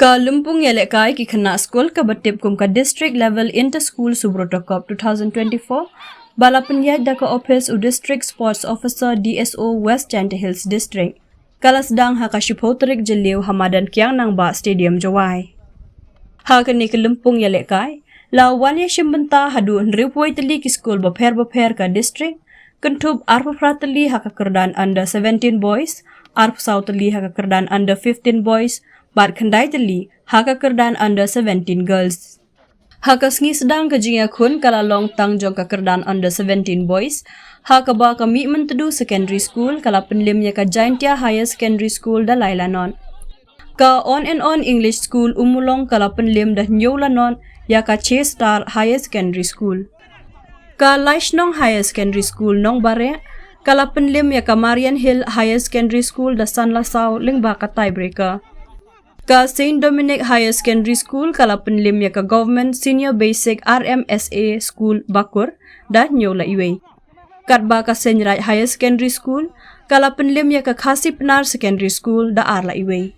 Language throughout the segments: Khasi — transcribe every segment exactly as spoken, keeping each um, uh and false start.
Ka lympung ïalehkai ki khynnah skul kaba tip kum ka District Level Inter School Subroto Cup two thousand twenty-four, ba la pynïaid da ka ophis u District Sports Officer, D S O, West Jaintia Hills District, ka la sdang ha ka shiphew tarik Jylliew ha madan Kiang Nangbah Stadium, Jowai. Ha kane ka lympung ïalehkai, la wan ïashim bynta haduh hynriewphew tylli ki skul bapher bapher ka district, kynthup arphew phra tylli ha ka kyrdan Under seventeen Boys, arphew saw tylli ha ka kyrdan Under fifteen Boys, bad khyndai tylli ha ka kyrdan Under seventeen Girls. Ha ka sngi sdang ka jingïakhun ka la long tang jong ka kyrdan Under seventeen Boys, ha kaba ka Mihmyntdu Secondary School ka la pynlem ïa ka Jaintia Higher Secondary School da lai la not. Ka On and On English School Ummulong ka la pynlem da hynñiew la not ïa ka Che Star Higher Secondary School. Ka Laishnong Higher Secondary School Nongbare ka la pynlem ïa ka Marian Hill Higher Secondary School da san la saw lyngba ka tiebreaker. Ka Saint Dominic Higher Secondary School ka la pynlem ïa ka Government Senior Basic R M S A School Bakur da hynñiew la iwei. Katba ka Seiñraij Higher Secondary School ka la pynlem ïa ka Khasi Pnar Secondary School da ar la iwei.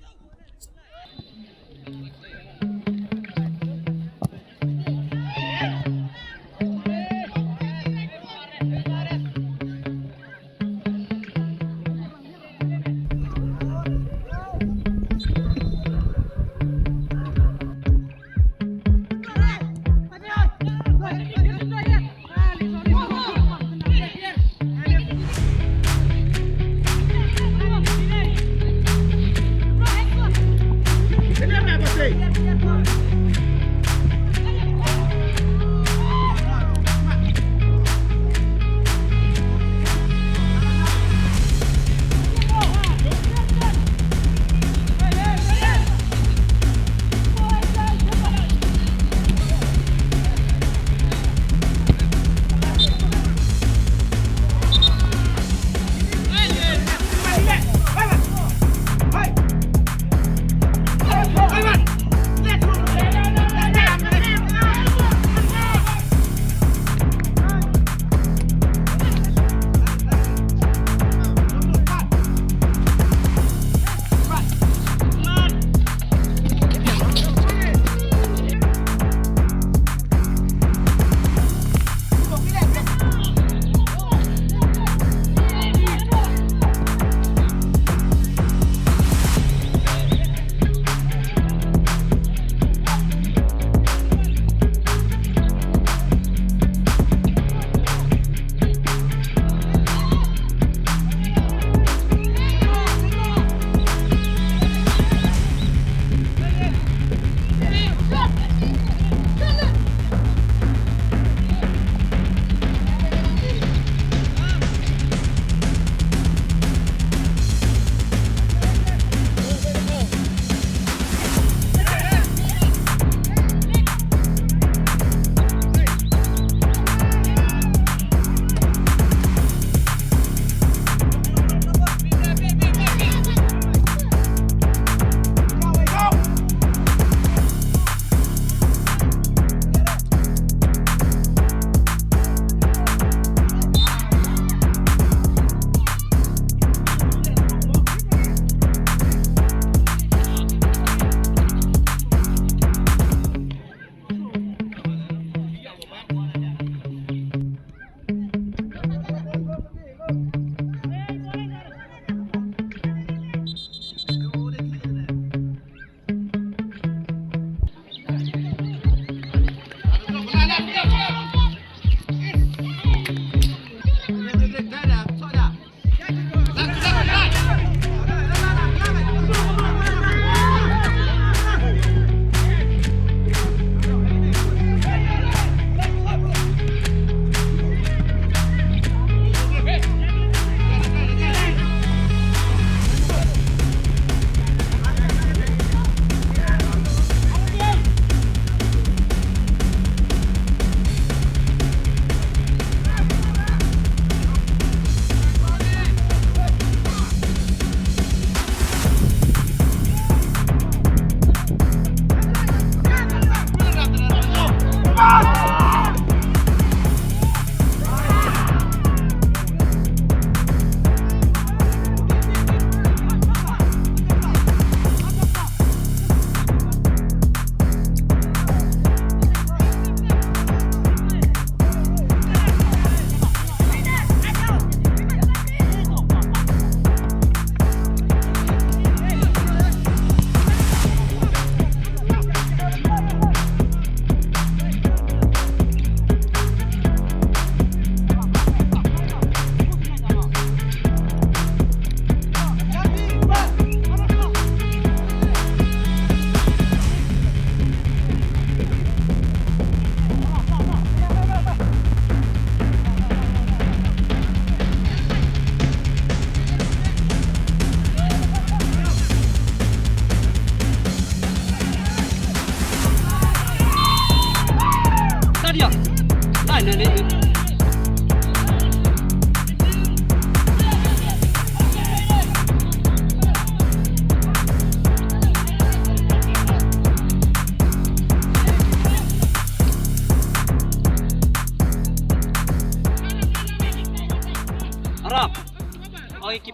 Oi, ki